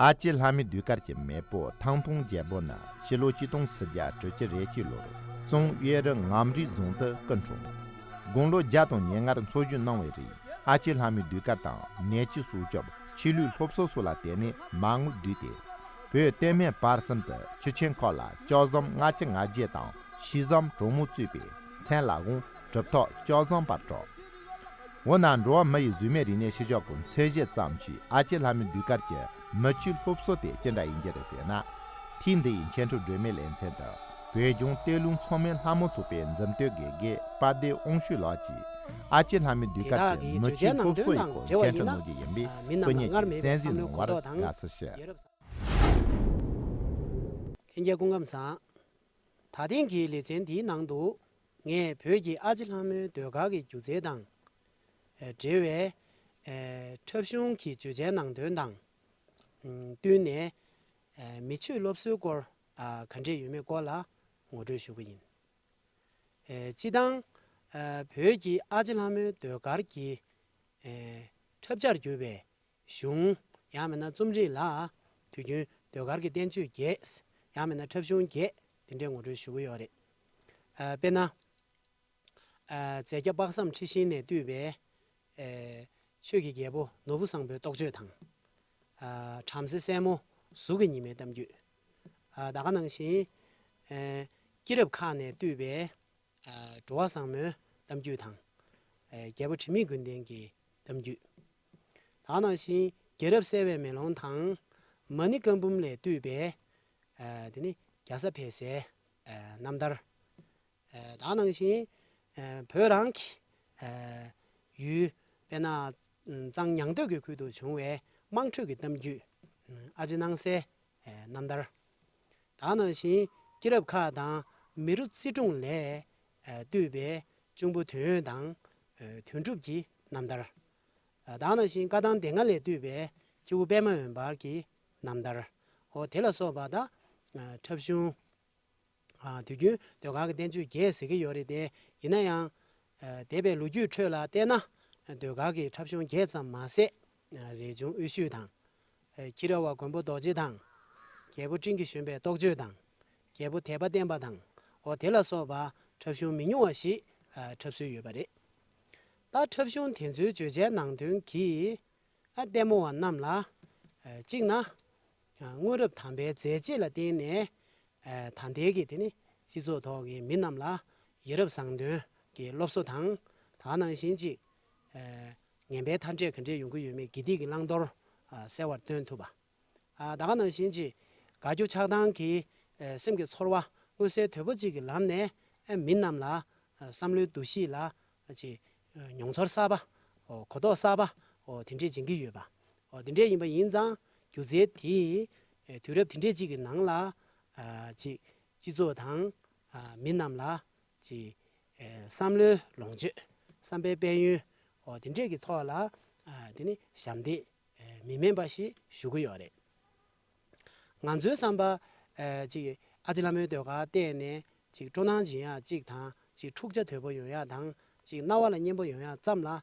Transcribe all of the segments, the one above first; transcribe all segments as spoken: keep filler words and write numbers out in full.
ཨ་ཅེ་ལྷ་མོའི་ཟློས་གར་གྱི་མེས་པོ་ཐང་སྟོང་རྒྱལ་པོ་ནི་ཕྱི་ལོ་ཆིག་སྟོང་སུམ་བརྒྱ་དྲུག་ཅུ་རེ་གཅིག་ལོར་ཙུང་གཡུ་རུ་ངམ་རིའི་རྫོང་དུ་སྐུ་འཁྲུངས། དགུང་ལོ་བརྒྱ་དང་ཉེར་ལྔར་འཚོ་བཞུགས་གནང་བའི་རིང་ཨ་ཅེ་ལྷ་མོའི་ཟློས་གར་དང་ནས་ཆུ་སྲོག་སྐྱོབ། ཆོས་ལུགས་སློབ་གསོ་སོགས་ལ་བརྟེན་ནས་མ་དངུལ་བསྡུས་ཏེ། བོད་སྟོད་སྨད་བར་གསུམ་དུ་ཆུ་ཆེན་ཁག་ལ་ལྕགས་ཟམ་ལྔ་བཅུ་ང་བརྒྱད་དང་ཤིང་ཟམ་གྲོག་མོ་གཙོས་པའི་མཚན་ལ་དབང་གྲུབ་ཐོབ་ལྕགས་ཟམ་པར་གྲགས། འོ་ན་འགྲོ་བ་མི་ཡི་གཟུགས་མེད་རིག་གནས་ཤུལ་བཞག་གི་མཚོན་བྱེད་ཙམ་གྱིས་ཨ་ཅེ་ལྷ་མོའི་ཟློས་གར་གྱི་མི་ཆོས་སློབ་གསོ་དེ་ཅི་འདྲ་ཡིན་གྱི་རེད་ཟེར་ན། ཐེངས་འདི་ཡི་འཆད་ཁྲིད་སྒྲོན་མེའི་ལེ་ཚན་དུ་བོད་ལྗོངས་གཏེར་ལུང་ཚང་མའི་ལྷ་མོ་ཚོགས་པའི་འཛིན་གྲྭའི་དགེ་རྒན་དཔལ་ལྡན་དབང་ཕྱུག་ལགས་ཀྱིས་ཨ་ཅེ་ལྷ་མོའི་ཟློས་གར་གྱི་མི་ཆོས་སློབ་གསོ་ཡི་སྐོར་འཆད་ཁྲིད་གནང་རྒྱུ་ཡིན་པས་སྐུ་ཉིད་ཀྱིས་གསན་གཟིགས་གནང་བར་དགའ་བསུ་ཞུ། ལྷན་རྒྱས་སྐུ་ཁམས་བཟང་། ད་ཐེངས་ཀྱི་ལེ་ཚན་འདིའི་ནང་དུ་ངས་བོད་ཀྱི་ཨ་ཅེ་ལྷ་མོའི་ཟློས་གར་གྱི་སྒྱུ་རྩལ་དང་འབྲེལ་བའི་འཁྲབ་གཞུང་གི་བརྗོད་བྱའི་ནང་དོན་དང་བསྟུན་ནས་མི་ཆོས་སློབ་གསོའི་སྐོར་ག་འདྲས་ཡོད་མེད་སྐོར་ལ་ངོ་སྤྲོད་ཞུ་གི་ཡིན། སྤྱིར་བཏང་བོད་ཀྱི་ཨ་ཅེ་ལྷ་མོའི་ཟློས་གར་གྱི་འཁྲབ་བྱར་གྱུར་པའི་གཞུང་ཡང་མིན་ན་རྩོམ་རིག་ལ་དུས་རྒྱུན་ཟློས་གར་གྱི་བསྟན་བཅོས་བརྒྱད་ཡང་མིན་ན་འཁྲབ་གཞུང་བརྒྱད་དེ་འདྲའི་ངོ་སྤྲོད་ཞུ་གི་ཡོད་རེད། དཔེར་ན། རྫས་བརྒྱ་དཔག་བསམ་འཁྲི་ཤིང་ནས་བཏུས་པའི་ཆོས་ཀྱི་རྒྱལ་པོ་ནོར་བུ་བཟང་པོའི་རྟོགས་བརྗོད་དང་། བྲམ་ཟེ་སྲས་མོ་གཟུགས་ཀྱི་ཉི་མའི་གཏམ་རྒྱུད། ད་ག་ནང་བཞིན། སྐྱེས་རབས་ཁག་ནས་བཏུས་པའི་འགྲོ་བ་བཟང་མོའི་གཏམ་རྒྱུད་དང་། རྒྱལ་པོ་དྲི་མེད་ཀུན་ལྡན་གྱི་གཏམ་རྒྱུད། ད་ག་ནང་བཞིན་རྒྱལ་རབས་གསལ་བའི་མེ་ལོང་དང་། མ་ཎི་བཀའ་འབུམ་ལས་བཏུས་པའི་དེ་ནི་རྒྱ་བཟའ་ཕལ་སྲས་རྣམ་ཐར། ད་ག་ནང་བཞིན་བོད་རང་གི་ཡུལ་དཔེར་ན་གཙང་ཉང་སྟོད་ཀྱི་ཁུལ་དུ་བྱུང་བའི་དམངས་ཁྲོད་ཀྱི་གཏམ་རྒྱུད། ཨ་ཅེ་སྣང་གསལ་རྣམ་ཐར། ད་ག་ནང་བཞིན་སྐྱེས་རབས་ཁག་དང་མི་རོ་རྩེ་སྒྲུང་ལས་བཏུས་པའི་གཅུང་པོ་དོན་ཡོད་དང་དོན་གྲུབ་ཀྱི་རྣམ་ཐར། ད་ག་ནང་བཞིན་བཀའ་ཐང་སྡེ་ལྔ་ལས་བཏུས་པའི་སྐྱེས་བུ་པད་མ་འོད་འབར་གྱི་རྣམ་ཐར། འོ་དེ་ལ་སོགས་པ་དང་འཁྲབ་གཞུང་། དུས་རྒྱུན་ཟློས་གར་གྱི་བསྟན་བཅོས་བརྒྱད་ཟེར་གྱི་ཡོད་རེད་དེ། ཡིན་ན་ཡང་། འདས་པའི་ལོ་རྒྱུས་ཁྲོད་ལ་བལྟས་ན། ཟློས་གར་གྱི་འཁྲབ་གཞུང་བརྒྱད་ཙམ་མ་ཟད། རས་ཆུང་དབུ་བཞུགས་དང་། ཁྱི་ར་བ་མགོན་པོ་རྡོ་རྗེ་དང་། རྒྱལ་པོ་སྤྲིན་གྱི་བཞོན་པའི་རྟོགས་བརྗོད་དང་། རྒྱལ་པོ་དད་པ་བསྟན་པ་དང་། འོ་དེ་ལ་སོགས་པ་འཁྲབ་གཞུང་མི་ཉུང་བ་ཞིག་འཁྲབ་སྲོལ་ཡོད་པ་རེད། ད་འཁྲབ་གཞུང་དེ་ཚོའི་བརྗོད་བྱའི་ནང་དོན་གྱིས། ལྟད་མོ་བ་རྣམས་ལ། གཅིག་ན། སྔོན་རབས་དམ་པའི་མཛད་རྗེས་ལ་བརྟེན་ནས། ད་ལྟའི་གི་དེ་ནི་སྤྱི་ཚོགས་ཐོག་གི་མི་རྣམས་ལ་ཡ་རབས་བཟང་དོན་གྱི་སློབ་གསོ་དང་། ད་ནང་བཞིན་གཅིག་ངན་པའི་མཐའ་འབྲས་ག་འདྲས་ཡོང་གི་ཡོད་མེད་དགེ་སྡིག་གི་བླང་དོར་གསལ་བར་སྟོན་ཐུབ་པ། ད་ག་ནང་བཞིན་གཅིག་དགའ་སྐྱོ་ཆགས་སྡང་གི་སེམས་ཀྱི་ཚོར་བ་མངོན་གསལ་དོད་པོ་གཅིག་གི་ལམ་ནས་མི་རྣམས་ལ་བསམ་བློའི་འདུ་ཤེས་ལ་ཅིག་མྱོང་ཚོར་གསར་པ། གོ་རྟོགས་གསར་པ། དེ་འདྲས་སྦྱིན་གྱི་ཡོད་པ། འོ་དེ་འདྲས་ཡིན་པ་ཡིན་ཙང་སྒྱུ་རྩལ་དེས་དུས་རབས་དེ་འདྲས་ཅིག་གི་ནང་ལ་ཅིག་སྤྱི་ཚོགས་དང་མི་རྣམས་ལ་ཅིག་བསམ་བློའི་ལོངས་སྤྱོད། བསམ་པའི་དཔལ་ཡོན། འོ་དེ་འདྲས་ཀྱི་ཐོག་ལ་དེ་ནི་ཞབས་འདེགས་མི་དམན་པ་ཞིག་ཞུ་གི་ཡོད་རེད། ང་ཚོའི་བསམ་པ། ཨ་ཅིག་ཨ་ཅེ་ལྷ་མོའི་ཟློས་གར་བལྟས་ནས་ཅིག་སྤྲོ་སྣང་སྦྱིན་ཡག་ཅིག་དང་ཅིག་འཁྲུག་ཆ་དོད་པོ་ཡོང་ཡག་དང་ཅིག་རྣ་བ་ལ་སྙན་པོ་ཡོང་ཡག་ཙམ་ལ་ཨ་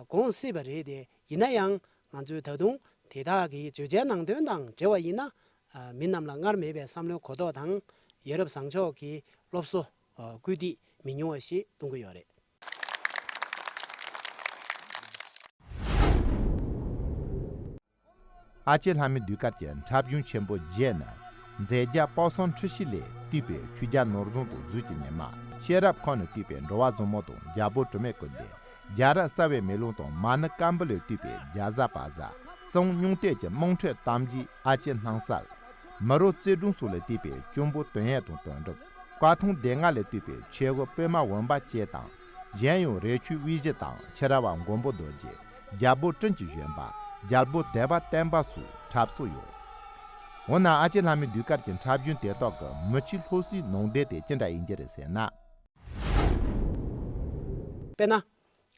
དགོངས་སྲིད་པ་རེད་དེ། ཡིན་ན་ཡང་ང་ཚོས་ད་དུང་དེ་དག་གི་བརྗོད་བྱའི་ནང་དོན་དང་འབྲེལ་བ་ཡིན་ན། ཨ་མི་རྣམས་ལ་སྔར་མེད་པའི་བསམ་བློའི་གོ་རྟོགས་དང་ཡ་རབས་བཟང་ཕྱོགས་ཀྱི་སློབ་གསོ། ཨ་སྐུལ་འདེད་མི་ཉུང་བ་ཞིག་གཏོང་གི་ཡོད་རེད། ཨ་ཅེ་ལྷ་མོའི་ཟློས་གར་གྱི་འཁྲབ་གཞུང་ཆེན་པོ་བརྒྱད་ནི། མཛད་བརྒྱ་དཔག་བསམ་འཁྲི་ཤིང་ལས་བཏུས་པའི་ཆོས་རྒྱལ་ནོར་བཟང་དང་གཟུགས་ཀྱི་ཉི་མ། ཤེས་རབ་ཁོང་ནས་བཏུས་པའི་འགྲོ་བ་བཟང་མོ་དང་རྒྱལ་པོ་དྲི་མེད་ཀུན་ལྡན། རྒྱལ་རབས་གསལ་བའི་མེ་ལོང་དང་མ་ཎི་བཀའ་འབུམ་ལས་བཏུས་པའི་རྒྱ་བཟའ་པ་བཟའ། ཙུང་སྙུང་གཏེར་གྱི་དམངས་ཁྲོད་གཏམ་རྒྱུད་ཨ་ཅེ་སྣང་གསལ། མི་རོ་རྩེ་སྒྲུང་སོགས་ལས་བཏུས་པའི་གཅུང་པོ་དོན་ཡོད་དང་དོན་གྲུབ། བཀའ་ཐང་སྡེ་ལྔ་ལས་བཏུས་པའི་ཆོས་གོས་པད་མ་འོད་འབར་བཅས་དང་། གཞན་ཡང་རས་ཆུང་དབུས་བཞི་དང་ཕྱི་ར་བ་མགོན་པོ་རྡོ་རྗེ། རྒྱལ་པོ་སྤྲིན་གྱི་བཞོན་པ། རྒྱལ་པོ་དད་པ་བསྟན་པ་སོགས་འཁྲབ་སྲོལ་ཡོད། འོ་ན་ཨ་ཅེ་ལྷ་མོའི་ཟློས་གར་གྱི་འཁྲབ་གཞུང་དེ་དག་གི་མི་ཆོས་སློབ་གསོའི་ནང་དོན་དེ་ཅི་འདྲ་ཡིན་གྱི་རེད་ཟེར་ན། དཔེར་ན།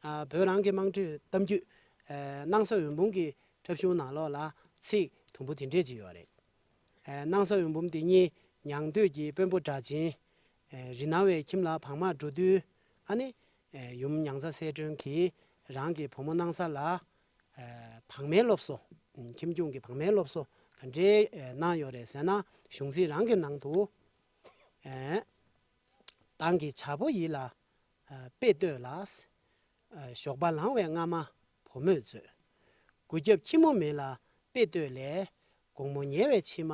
ཨ་བོད་རང་གི་དམངས་ཁྲོད་གཏམ་རྒྱུད། ཨ་སྣང་ས་འོད་འབུམ་གྱི་འཁྲབ་གཞུང་ནང་ལོགས་ལ་ཚིག་དུམ་བུ་དེ་འདྲས་ཅིག་ཡོད་རེད། ཨ་སྣང་ས་འོད་འབུམ་དེ་ཉིད་ཉང་སྟོད་ཀྱི་དཔོན་པོ་སྒྲ་ཆེན། ཨ་རི་ནང་བའི་ཁྱིམ་ལ་བག་མར་འགྲོ་དུས། ཨ་ནི་ཨ་ཡུམ་མྱང་ཚ་གསལ་སྒྲོན་གྱིས་རང་གི་བུ་མོ་སྣང་ས་ལ་ཨ་བག་མའི་སློབ་གསོ། ཁྱིམ་སྐྱོང་གི་བག་མའི་སློབ་གསོ་ ག་འདྲའི་གནང་ཡོད་རེད་ཟེར་ན། གཞུང་ཚིག་རང་གི་ནང་དུ། ཨེ། ཏང་གི་བྱ་ཕོ་ཡིས་ལ། ཨ། དཔེ་བསྟོད་ལ། ཨ། ཞོགས་པ་ལངས་པའི་སྔ་མ་བུ་མོས་མཛོད། མགོ་རྒྱབ་ཁྱི་མོ་མེད་ལ་དཔེ་བསྟོད་ལས། དགོང་མོ་ཉལ་བའི་ཕྱི་མ་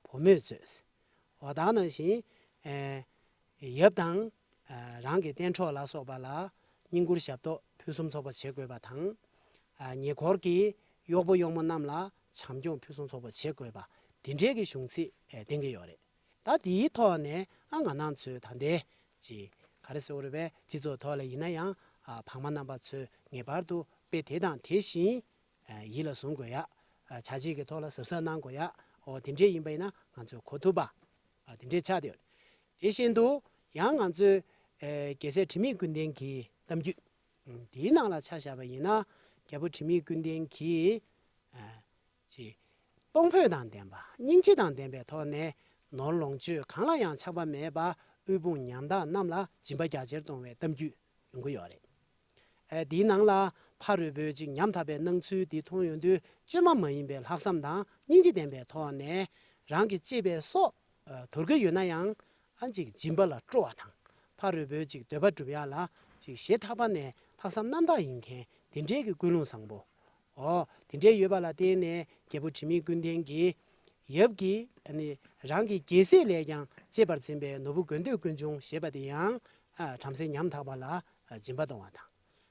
བུ་མོས་མཛོད། འོ་ད་ག་ནང་བཞིན། ཨེ། ཡབ་དང་། ཨ། རང་གི་གཏན་གྲོགས་ལ་སོགས་པ་ལ་བསྙེན་བཀུར་ཞབས་ཏོག་ཕུན་སུམ་ཚོགས་པ་བྱེད་དགོས་པ་དང་། ཨ། ཉེ་འཁོར་གྱི་གཡོག་པོ་གཡོག་མོ་རྣམས་ལ་བྱམས་སྐྱོང་ཕུན་སུམ་ཚོགས་པ་བྱེད་དགོས་པ། འདི་འདྲའི་གི་གཞུང་ཚིག་ཨེ། བསྟན་གྱི་ཡོད་རེད། ད་འདིའི་ཐོག་ནས། ཨ། ང་རང་ཚོའི་ད་ལྟའི་ཅིག་ག་རེ་ཟེར་དགོས་རེད་པས། སྤྱི་ཚོགས་ཐོག་ལ་ཡིན་ན་ཡང་། ཨ། ཕ་མ་རྣམ་པ་ཚོས་ངེས་པར་དུ་དཔེ་དེ་དང་དེ་བཞིན། ཨ། ཡིད་ལ་བཟུང་དགོས་ཡ། ཨ། བྱ་བྱེད་ཀྱི་ཐོག་ལ་གཟབ་གཟབ་གནང་དགོས་ཡ། འོ་དེ་འདྲས་ཡིན་པ་ཡིན་ན་ང་ཚོས་གོ་ཐུབ་པ། ཨ། དེ་འདྲས་ཆགས་བསྡད་ཡོད། དེ་བཞིན་དུ་ཡང་ང་ཚོས། ཨེ། རྒྱལ་སྲས་དྲི་མེད་ཀུན་ལྡན་གྱི་གཏམ་རྒྱུད། ཨ། དེའི་ནང་ལ་ཆ་བཞག་པ་ཡིན་ན། རྒྱལ་པོ་དྲི་མེད་ཀུན་ལྡན་གྱིས། ཨ། ཅིག་གཏོང་ཕོད་དང་ལྡན་པ། སྙིང་རྗེ་དང་ལྡན་པའི་ཐོག་ནས། ནོར་ལོངས་སྤྱོད་གང་ལ་ཡང་ཆགས་པ་མེད་པ། དབུལ་ཕོངས་ཉམ་ཐག་རྣམས་ལ་སྦྱིན་པ་རྒྱ་ཆེར་གཏོང་བའི་གཏམ་རྒྱུད་ཡོང་གི་ཡོད་རེད། ཨ། འདིའི་ནང་ལ་ཕ་རོལ་པོས་ཅིག་ཉམ་ཐག་པའི་སྣང་ཚུལ་འདི་མཐོང་ཡོང་དུས། བཅོས་མ་མ་ཡིན་པའི་ལྷག་བསམ་དང་སྙིང་རྗེ་ལྡན་པའི་ཐོག་ནས། རང་གི་གཅེས་པའི་སྲོག། ཨ། དོར་གྱི་ཡོད་ན་ཡང་། ཨ། ཅིག་སྦྱིན་པ་ལ་སྤྲོ་བ་དང་། ཕ་རོལ་པོའི་ཅིག་འདོད་པ་སྒྲུབ་ཡ་ལ་ཅིག་ཞེ་ཐག་པ་ནས་ལྷག་བསམ་རྣམ་དག་ཡིན་མཁན། དེ་འདྲའི་གི་ཀུན་སློང་བཟང་པོ། འོ། དེ་འདྲའི་ཡོད་པ་ལ་བརྟེན་ནས། རྒྱལ་པོ་དྲི་མེད་ཀུན་ལྡན་གྱིས། ཡབ་ཀྱིས། ཨ་ནི་རང་གི་རྒྱལ་སྲིད་ལས་ཀྱང་གཅེས་པར་འཛིན་པའི་ནོར་བུ་དགོས་འདོད་ཀུན་འབྱུང་ཞེས་པ་དེ་ཡང་། ཨ། བྲམ་ཟེ་ཉམ་ཐག་པ་ལ། ཨ། སྦྱིན་པ་གཏོང་བ་དང་།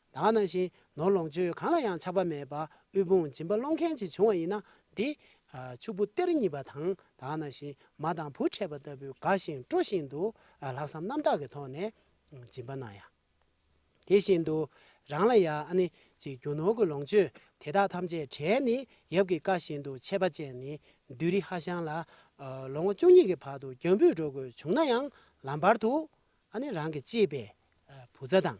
ད་ག་ནང་བཞིན་ནོར་ལོངས་སྤྱོད་གང་ལ་ཡང་ཆགས་པ་མེད་པ། དབུལ་ཕོངས་སྦྱིན་པ་སློང་མཁན་ཅིག་བྱུང་བ་ཡིན་ན། དེ། ཨ། ཕྱུག་པོ་གཏེར་རྙེད་པ་དང་། ད་ག་ནང་བཞིན་མ་དང་བུ་འཕྲད་པ་ལྟ་བུའི་དགའ་ཞིང་སྤྲོ་བཞིན་དུ། ཨ། ལྷག་བསམ་རྣམ་དག་གི་ཐོག་ནས་སྦྱིན་པ་གནང་ཡ། དེ་བཞིན་དུ་རང་ལ་ཡ། ཨ་ནི་ཅིག་རྒྱུ་ནོར་གྱི་ལོངས་སྤྱོད་དེ་དག་ཐམས་ཅད་བྲལ་ནས། ཡབ་ཀྱི་བཀའ་བཞིན་དུ་ཆད་པ་བཅད་ནས་བདུད་རི་ཧ་ཤང་ལ། ཨ། ལོ་ངོ་བཅུ་གཉིས་ཀྱི་བར་དུ་རྒྱང་འབུད་འགྲོ་དགོས་བྱུང་ན་ཡང་། ལམ་བར་དུ། ཨ་ནི་རང་གི་གཅེས་པའི། ཨ། བུ་ཚ་དང་།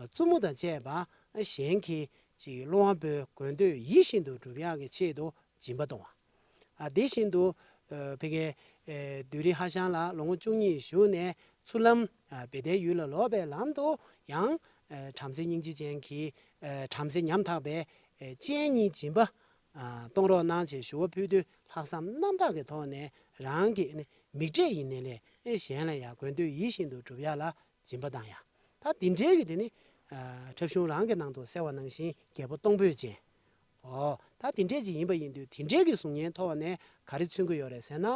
ཨ། བཙུན་མོ་དང་བཅས་པ། ཨ། གཞན་གྱི་ཅིག་སློབ་དཔོན་པོའི་དགོས་འདོད་ཡིད་བཞིན་དུ་འགྲུབ་ཡག་གི་ཆེད་དུ་སྦྱིན་པ་གཏོང་བ། ཨ། དེ་བཞིན་དུ། ཨ། ཕ་གིའི། ཨེ། བདུད་རི་ཧ་ཤང་ལ་ལོ་ངོ་བཅུ་གཉིས་བཞུགས་ནས་ཚུར་ལམ། ཨ། བེ་ཏའི་ཡུལ་ལ་ལོག་པའི་ལམ་དུ་ཡང་། ཨ། བྲམ་ཟེ་སྙིང་རྗེ་ཅན་གྱིས། ཨ། བྲམ་ཟེ་ཉམ་ཐག་པའི། ཨ། སྤྱན་གཉིས་སྦྱིན་པ། ཨ། གཏོང་རོགས་གནང་ཞེས་ཞུ་བ་ཕུལ་དུས། ལྷག་བསམ་རྣམ་དག་གི་ཐོག་ནས་རང་གི་ནི་མིག་འབྲས་ཡིན་ནའི་ལས། ཨེ། གཞན་ལ་ཡང་དགོས་འདོད་ཡིད་བཞིན་དུ་འགྲུབ་ཡ་ལ་སྦྱིན་པ་གཏང་ཡ། ད་འདི་འདྲའི་གི་དེ་ནི། ཨ། འཁྲབ་གཞུང་རང་གི་ནང་དུ་གསལ་བ་ནང་བཞིན་རྒྱལ་པོ་གཏོང་ཕོད་ཅན། འོ། ད་དེ་འདྲས་ཅིག་ཡིན་པ་ཡིན་དུས། དེ་འདྲས་ཀྱི་གཟུགས་བརྙན་ཐོག་ནས་ག་རེ་མཚོན་གྱི་ཡོད་རེད་ཟེར་ན།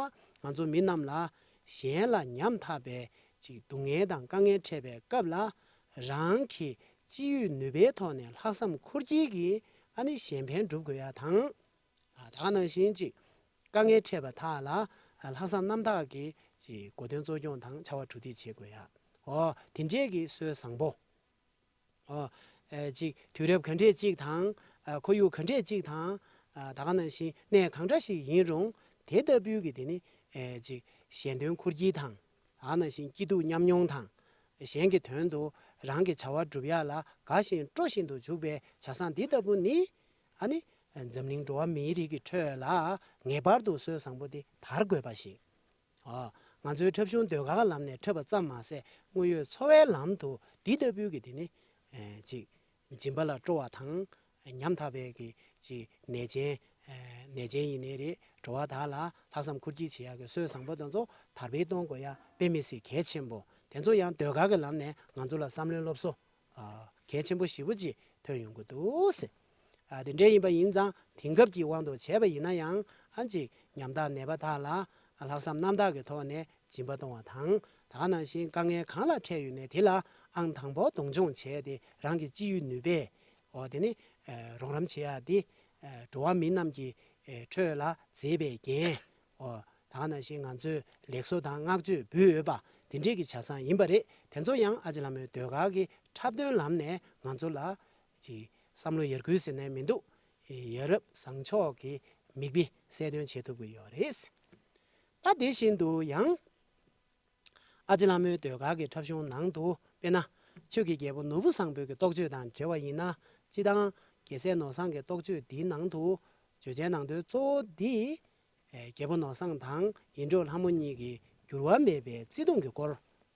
ང་ཚོ་མི་རྣམས་ལ་གཞན་ལ་ཉམ་ཐག་པའི་ཅིག་སྡུག་བསྔལ་དང་དཀའ་ངལ་འཕྲད་པའི་སྐབས་ལ། རང་གི་ཅི་ཡོད་ནུས་པའི་ཐོག་ནས་ལྷག་བསམ་འཁོར་སྐྱེལ་གྱིས། ཨ་ནི་གཞན་ཕན་སྒྲུབ་དགོས་ཡ་དང་། ཨ། ད་ག་ནང་བཞིན་ཅིག་དཀའ་ངལ་འཕྲད་པ་དག་ལ། ཨ། ལྷག་བསམ་རྣམ་དག་གིས་ཅིག་གོ་དོན་གཙོ་སྐྱོང་དང་བྱ་བ་གྲུབ་སྟེ་བྱེད་དགོས་ཡ། འོ། དེ་འདྲས་ཀྱི་སྲོལ་བཟང་པོ། ཨོ། ཨེ། ཅིག་དུས་རབས་ག་འདྲས་ཅིག་དང་། ཨ། ཁོར་ཡུག་ག་འདྲས་ཅིག་དང་། ཨ། ད་ག་ནང་བཞིན་གནས་གང་འདྲ་ཞིག་ཡིན་རུང་། དེ་ལྟ་བུའི་གི་དེ་ནི། ཨེ། ཅིག་གཞན་དོན་འཁོར་སྐྱེལ་དང་། ད་ག་ནང་བཞིན་སྐྱིད་སྡུག་མཉམ་མྱོང་དང་། གཞན་གྱི་དོན་དུ་རང་གི་བྱ་བ་སྒྲུབ་ཡ་ལ་དགའ་ཞིང་སྤྲོ་བཞིན་དུ་འཇུག་པའི་བྱ་བཟང་འདི་ལྟ་བུ་ནི། ཨ་ནི་འཛམ་གླིང་འགྲོ་བ་མིའི་རིགས་ཀྱི་ཁྲོད་ལ་ངེས་པར་དུ་སྲོལ་བཟང་པོ་འདི་དར་དགོས་པ་ཞིག། ཨ། ང་ཚོའི་འཁྲབ་གཞུང་ཟློས་གར་གྱི་ལམ་ནས་འཁྲབ་པ་ཙམ་མ་ཟད། དངོས་ཡོད་འཚོ་བའི་ལམ་དུ་འདི་ལྟ་བུའི་གི་དེ་ནི། ཨེ། ཅིག་སྦྱིན་པ་ལ་སྤྲོ་བ་དང་། ཉམ་ཐག་པའི་གི་ཅིག་ནད་ཅན། ཨེ། ནད་ཅན་ཡིན་ནའི་རེད། འགྲོ་བ་དག་ལ་ལྷག་བསམ་འཁོར་སྐྱེལ་བྱེད་ཡག་གི་སྲོལ་བཟང་པོ་དེ་ཚོ་དར་སྤེལ་གཏོང་དགོས་ཡ་དཔེ་མི་སྲིད་གལ་ཆེན་པོ། དེ་ཚོ་ཡང་ཟློས་གར་གྱི་ལམ་ནས་ང་ཚོ་ལ་བསམ་བློའི་སློབ་གསོ། ཨ། གལ་ཆེན་པོ་ཞེ་པོ་ཅིག་ཐོན་ཡོང་གི་འདུག་ཟེར། ཨ། དེ་འདྲ་ཡིན་པ་ཡིན་ཙང་། དེང་སྐབས་ཀྱི་དབང་དུ་བྱས་པ་ཡིན་ན་ཡང་། ཨ། ཅིག་ཉམ་ཐག་ནད་པ་དག་ལ། ཨ། ལྷག་བསམ་རྣམ་དག་གི་ཐོག་ནས་སྦྱིན་པ་གཏོང་བ་དང་། ད་ག་ནང་བཞིན་དཀའ་ངལ་གང་ལ་འཕྲད་ཡོད་ནའི་དེ་ལ་ཨང་དང་པོ་གདོང་མཆོང་བྱས་ཏེ། རང་གི་ཅི་ཡོད་ནུས་པས། འོ། དེ་ནི། ཨ། རོགས་རམ་བྱེད་ཡ་དེ། ཨ། འགྲོ་བ་མི་རྣམས་ཀྱི། ཨ། ཁྲོད་ལ་མཛེས་པའི་རྒྱན། འོ། ད་ག་ནང་བཞིན་ང་ཚོས་ལེགས་གསོ་དང་བསྔགས་བརྗོད་འབུལ་འོས་པ་དེ་འདྲའི་གི་བྱ་བཟང་ཡིན་པ་རེད། དེ་ཚོ་ཡང་ཨ་ཅེ་ལྷ་མོའི་ཟློས་གར་གྱི་འཁྲབ་སྟོན་ལམ་ནས་ང་ཚོ་ལ་ཅིག་བསམ་བློ་ཡར་སྐུལ་ཟེར་ནའི་མི་འདུག། ཡ་རབས་བཟང་ཕྱོགས་ཀྱི་མིག་དཔེ་གསལ་སྟོན་བྱེད་ཐུབ་ཀྱི་ཡོད་རེད། ད་དེ་བཞིན་དུ་ཡང་ཨ་ཅེ་ལྷ་མོའི་ཟློས་གར་གྱི་འཁྲབ་གཞུང་ནང་དུ། དཔེར་ན། ཆོས་ཀྱི་རྒྱལ་པོ་ནོར་བུ་བཟང་པོའི་གི་རྟོགས་བརྗོད་དང་འབྲེལ་བ་ཡིན་ན། སྤྱིར་བཏང་རྒྱལ་སྲས་ནོར་བཟང་གི་རྟོགས་བརྗོད་འདིའི་ནང་དུ། བརྗོད་བྱའི་ནང་དོན་གཙོ་བོ་འདི། ཨེ། རྒྱལ་པོ་ནོར་བཟང་དང་ཡིད་འཕྲོག་ལྷ་མོ་གཉིས་ཀྱི་འགྱུར་བ་མེད་པའི་བརྩེ་དུང་གི་སྐོར་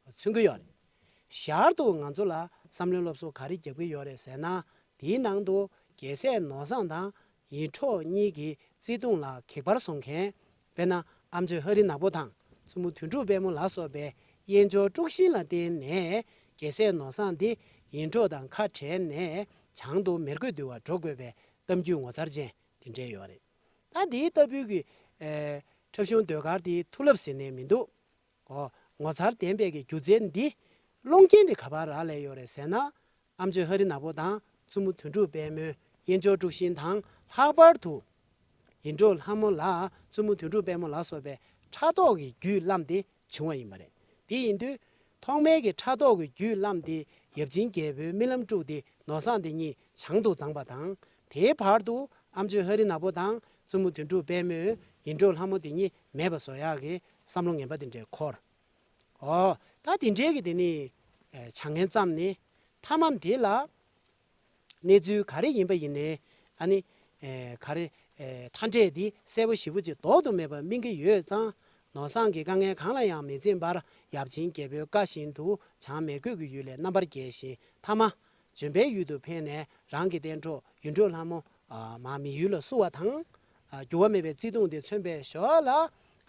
མཚོན་གྱི་ཡོད་རེད། ཞར་དུ་ང་ཚོ་ལ་བསམ་བློའི་སློབ་གསོ་ག་རེ་རྒྱབ་ཀྱི་ཡོད་རེད་ཟེར་ན། དེའི་ནང་དུ་རྒྱལ་སྲས་ནོར་བཟང་དང་ཡིད་འཕྲོག་གཉིས་ཀྱི་ བརྩེ་དུང་ལ་གེགས་བར་སོང་མཁན། དཔེར་ན་ཨ་མཆོག་ཧ་རི་ནག་པོ་དང་བཙུན་མོ་དོན་གྲུབ་དཔལ་མོ་ལ་སོགས་པའི་དབྱེན་སྦྱོར་དཀྲུག་ཤིང་ལ་བརྟེན་ནས་རྒྱལ་སྲས་ནོར་བཟང་འདི་ཡིད་འཕྲོག་དང་ཁ་བྲལ་ནས་བྱང་དུ་མེ་རྒོད་འདུལ་བར་འགྲོ་དགོས་པའི་གཏམ་རྒྱུད་ངོ་མཚར་ཅན་དེ་འདྲས་ཡོད་རེད། ད་འདིའི་ལྟ་བུའི་གི་ཨེ་འཁྲབ་གཞུང་ཟློས་གར་འདི་མཐུ་རླབས་ཟེར་ནས་མི་འདུག་གོ་ངོ་མཚར་ལྡན་པའི་གི་སྒྱུ་རྩལ་འདི་སློང་རྐྱེན་འདི་ག་པར་རག་ལས་ཡོད་རེད་ཟེར་ན། ཨ་མཆོག་ཧ་རི་ནག་པོ་དང་བཙུན་མོ་དོན་གྲུབ་དཔལ་མོའི་དབྱེན་སྦྱོར་དཀྲུག་ཤིང་དང་། ལྷག་པར་དུ་ཡིད་འཕྲོག་ལྷ་མོ་ལ་བཙུན་མོ་དོན་གྲུབ་དཔལ་མོ་ལ་སོགས་པའི་ཕྲག་དོག་གི་རྒྱུས་བརླམས་ཏེ་བྱུང་བ་ཡིན་པ་རེད། དེ་ཡིན་དུས་ཐོག་མའི་གི་ཕྲག་དོག་གི་རྒྱུས་བརླམས་ཏེ་ཡབ་ཆེན་རྒྱལ་པོའི་རྨི་ལམ་དཀྲུགས་ཏེ་ནོར་བཟང་དེ་ཉིད་བྱང་དུ་བརྫངས་པ་དང་། དེའི་བར་དུ་ཨ་མཆོག་ཧ་རི་ནག་པོ་དང་བཙུན་མོ་དོན་གྲུབ་དཔལ་མོས་ཡིད་འཕྲོག་ལྷ་མོ་དེ་ཉིད་མེད་པ་བཟོ་ཡག་གི་བསམ་བློ་ངན་པ་དེ་འདྲས་འཁོར། ཨོ། ད་དེ་འདྲའི་གི་དེ་ནི་ཨེ་བྱ་ངན་བརྩམས་ནས་མཐའ་མ་འདི་ལ་གནས་ཚུལ་ག་རེ་ཡིན་པ་ཡིན་ནའི་ཨ་ནི་ཨེ་ག་རེ་ཨེ་མཐའ་འབྲས་འདི་གསལ་པོ་ཞིབ་པོ་ཅིག་ལྡོག་ཏུ་མེད་པ་སྨིན་གྱི་ཡོད་ཙང་། ནོར་བཟང་གི་དཀའ་ངལ་གང་ལ་ཡང་མི་འཛེམ་པར་ཡབ་ཆེན་རྒྱལ་པོའི་བཀའ་བཞིན་དུ་བྱང་མེ་རྒོད་ཀྱི་ཡུལ་ལས་རྣམ་པར་རྒྱལ་ཞིང་། མཐའ་མ་ལྗོན་པའི་ཡུལ་དུ་ཕེབས་ནས་རང་གི་གཏན་གྲོགས་ཡིད་འཕྲོག་ལྷ་མོ་ཨ་མར་མི་ཡུལ་ལ་བསུ་བ་དང་། ཨ་འགྱུར་བ་མེད་པའི་བརྩེ་དུང་དེ་མཚོན་པའི་ཞོར་ལ་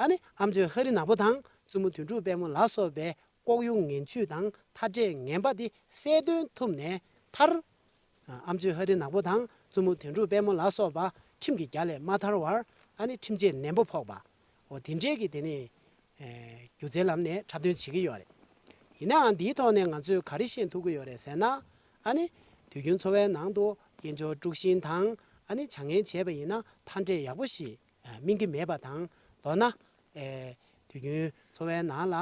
ཨ་ནི་ཨ་མཆོག་ཧ་རི་ནག་པོ་དང་བཙུན་མོ་དོན་གྲུབ་དཔལ་མོ་ལ་སོགས་པའི་ལྐོག་གཡོ་ངན་བྱུས་དང་མཐའ་འབྲས་ངན་པ་དེ་གསལ་སྟོན་ཐུབ་ནས་མཐར། ཨ་ཨ་མཆོག་ཧ་རི་ནག་པོ་དང་བཙུན་མོ་དོན་གྲུབ་དཔལ་མོ་ལ་སོགས་པ་ཁྲིམས་ཀྱི་རྒྱ་ལས་མ་ཐར་བར་ཨ་ནི་ཁྲིམས་ཆད་ནན་པོ་ཕོག་པ། འོ་དེ་འདྲས་ཀྱི་དེ་ནི་ཨེ་སྒྱུ་རྩལ་ལམ་ནས་འཁྲབ་སྟོན་བྱེད་ཀྱི་ཡོད་རེད། ཡིན་ནའང་འདིའི་ཐོག་ནས་ང་ཚོས་ག་རེ་ཤེས་ཐུབ་ཀྱི་ཡོད་རེད་ཟེར་ན། ཨ་ནི་དུས་རྒྱུན་འཚོ་བའི་ནང་དུ་དབྱེན་སྦྱོར་དཀྲུག་ཤིང་དང་ཨ་ནི་བྱ་ངན་བྱས་པ་ཡིན་ན་མཐའ་འབྲས་ཡག་པོ་ཞིག་ཨ་སྨིན་གྱི་མེད་པ་དང་། མདོར་ན་ཨེ་དུས་རྒྱུན་འཚོ་བའི་ནང་ལ་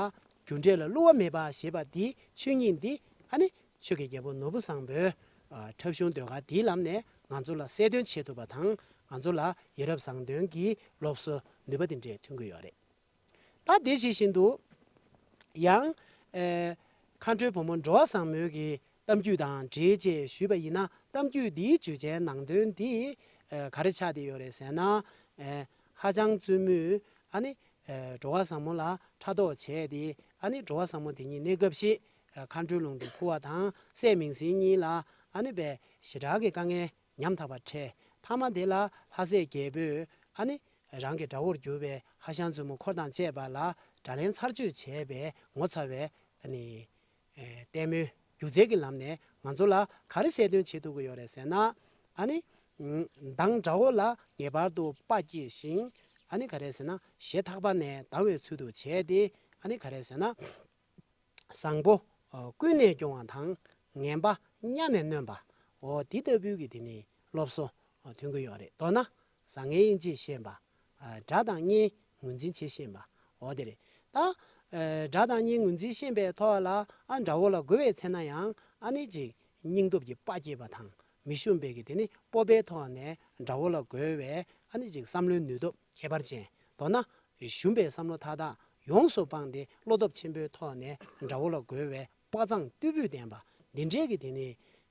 རྒྱུ་འབྲས་ལ་བསླུ་བ་མེད་པ་ཞེས་པ་འདིའི་ཆོས་ཉིད་འདི་ཨ་ནི་ཆོས་ཀྱི་རྒྱལ་པོ་ནོར་བུ་བཟང་པོའི་ཨ་འཁྲབ་གཞུང་ཟློས་གར་འདིའི་ལམ་ནས་ང་ཚོ་ལ་གསལ་སྟོན་བྱེད་ཐུབ་པ་དང་། ང་ཚོ་ལ་ཡ་རབས་བཟང་སྟོན་གྱི་སློབ་གསོ་ནུས་པ་དེ་འདྲས་ཐོན་གྱི་ཡོད་རེད། ད་དེ་བཞིན་དུ་ཡང་ཨེ་མཁའ་འགྲོའི་བུ་མོ་འགྲོ་བ་བཟང་མོའི་གི་གཏམ་རྒྱུད་དང་འབྲེལ་བཅས་ཞུས་པ་ཡིན་ན། གཏམ་རྒྱུད་འདིའི་བརྗོད་བྱའི་ནང་དོན་འདི་ཨེ་ག་རེ་ཆགས་བསྡད་ཡོད་རེད་ཟེར་ན། ཨེ་ཧ་ཅང་བཙུན་མོས་ཨ་ནི་ཨེ་འགྲོ་བ་བཟང་མོ་ལ་ཕྲག་དོག་བྱས་ཏེ་ཨ་ནི་འགྲོ་བ་བཟང་མོ་དེ་ཉིད་གནས་སྐབས་ཤིག་ཨེ་མཁའ་འགྲོའི་ལུང་དུ་འཕུར་བ་དང་སྲས་མིང་སྲིང་གཉིས་ལ་ཨ་ནི་པའི་ཞེ་དྲག་གི་དཀའ་ངལ་ཉམ་ཐག་པ་འཕྲད། མཐའ་མ་དེ་ལ་ལྷ་སྲས་རྒྱལ་པོས་ཨ་ནི་རང་གི་དགྲ་བོར་གྱུར་པའི་ཧ་ཤང་བཙུན་མོ་འཁོར་དང་བཅས་པ་ལ་དགྲ་ལན་ཚར་གཅོད་བྱས་པའི་ངོ་མཚར་བའི་ཨ་ནི་ཨེ་ལྟད་མོའི་སྒྱུ་རྩལ་གྱི་ལམ་ནས་ང་ཚོ་ལ་ག་རེ་གསལ་སྟོན་བྱེད་ཐུབ་ཀྱི་ཡོད་རེད་ཟེར་ན། ཨ་ནི་མདང་དགྲ་བོ་ལ་ངེས་པར་དུ་དཔའ་བསྐྱེད་ཞིང་། ཨ་ནི་ག་རེ་ཟེར་ན་ཞེ་ཐག་པ་ནས་སྡང་བའི་ཚུལ་དུ་བྱས་ཏེ། ཨ་ནི་ག་རེ་ཟེར་ན། བཟང་པོ་ཨ་ཀུན་ནས་སྐྱོང་བ་དང་། ངན་པ་གཉའ་ནས་གནོན་པ། འོ་འདི་ལྟ་བུའི་གི་དེ་ནི་སློབ་གསོ་ཨ་ཐོན་གྱི་ཡོད་རེད། མདོར་ན་བཟང་ངན་དབྱེ་འབྱེད་ཤེས་པ། ཨ་དགྲ་དང་གཉེན་ངོས་འཛིན་བྱེད་ཤེས་པ། འོ་དེ་རེད། ད་ཨ་དགྲ་དང་གཉེན་ངོས་འཛིན་ཤེས་པའི་ཐོག་ལ་ཨ་དགྲ་བོ་ལ་རྒོལ་བའི་ཚེ་ན་ཡང་ཨ་ནི་ཅིག་སྙིང་སྟོབས་ཀྱི་དཔའ་བསྐྱེད་པ་དང་། མི་ཞུམ་པའི་གི་དེ་ནི་སྤོབས་པའི་ཐོག་ནས་དགྲ་བོ་ལ་རྒོལ་བའི་ཨ་ནི་ཅིག་བསམ་བློའི་ནུས་སྟོབས་ཁྱད་པར་ཅན། མདོར་ན་ཞུམ་པའི་བསམ་བློ་མཐའ་དག་ཡོངས་སུ་སྤངས་ཏེ་བློ་སྟོབས་ཆེན་པོའི་ཐོག་ནས་དགྲ་བོ་ལ་རྒོལ་བའི་དཔའ་མཛངས་རྟུལ་ཕོད་ལྡན་པ་འདི་འདྲའི་གི་དེ་ནི་